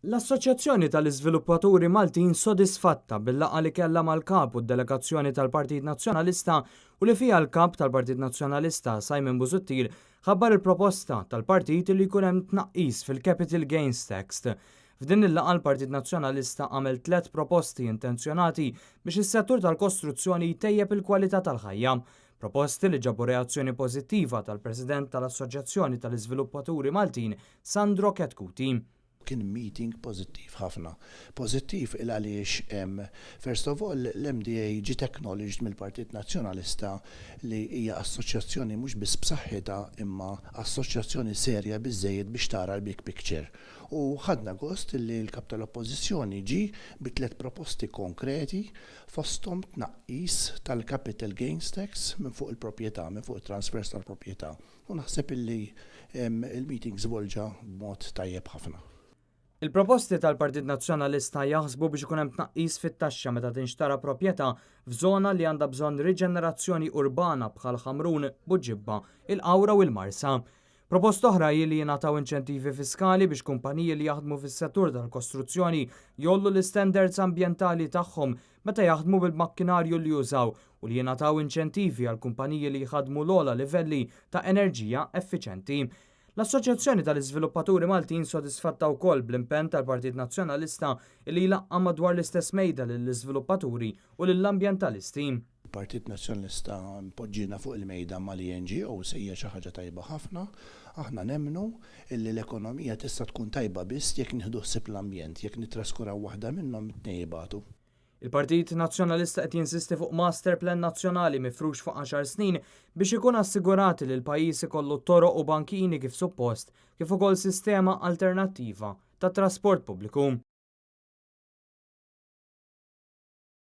L-Assoċjazzjoni tal-Iżviluppaturi Maltin sodisfatta bil-laqgħa li kellha mal-Kap u d-delegazzjoni tal-Partit Nazzjonalista u li fiha l-Kap tal-Partit Nazzjonalista Simon Busuttil ħabbar il-proposta tal-partit li jkun hemm tnaqqis fil-Capital Gains Tax. F'din il-laqgħa l-Partit Nazzjonalista għamel tliet proposti intenzjonati biex is-settur tal-kostruzzjoni jtejjeb il-kwalità tal-ħajja. Proposti li ġabu reazzjoni pożittiva tal-President tal-Assoċjazzjoni tal-Iżviluppaturi Maltin Sandro Chetcuti. Kien meeting pożittiv ħafna. Pożittiv il għaliex first of all l-MDA ġiet acknowledged mill-Partit Nazzjonalista li hija assoċjazzjoni mhux biss b'saħħitha imma assoċjazzjoni serja biżżejjed biex tara l-big picture. U ħadna gost li l-kap tal-Oppożizzjoni ġie bi tliet proposti konkreti, fosthom tnaqqis tal-capital gains tax minn fuq il-proprjetà, minn fuq it-transfers tal-proprjetà. U naħseb illi il-meeting żvolġa b'mod tajjeb ħafna. Il-proposti tal-Partit Nazzjonalista jaħsbu biex ikun hemm tnaqqis fit-taxxa meta tinxtara proprjetà f'żona li għandha bżonn riġenerazzjoni urbana bħal Ħamrun, Buġibba, il-Qawra u l-Marsa. Proposta oħra hi li jingħataw inċentivi fiskali biex kumpaniji li jaħdmu fis-settur tal-kostruzzjoni jgħollu l-istandards ambjentali tagħhom meta jaħdmu bil-makkinarju li jużaw u li jingħataw inċentivi għal kumpaniji li jħadmu l-ogħla livelli ta' enerġija effiċenti. L-Assoċjazzjoni tal-Iżviluppaturi Maltin sodisfatta wkoll bl-impenn tal-Partit Nazzjonalista li jlaqqa' madwar l-istess mejda lill-iżviluppaturi u lill-ambjentalisti. Il-Partit Nazzjonalista poġġina fuq il-mejda mal-NGOs hija xi ħaġa tajba ħafna. Aħna nemmnu illi l-ekonomija tista' tkun tajba biss jekk nieħdu ħsieb l-ambjent, jekk nitraskuraw waħda minnhom, it-tnejn ibatu. Il-Partit Nazzjonalista qed jinsisti fuq master plan nazzjonali mifrux fuq 10 snin biex ikun assigurati li l-pajjiż ikollu toroq u bankini kif suppost, kif ukoll sistema alternattiva ta' trasport pubbliku.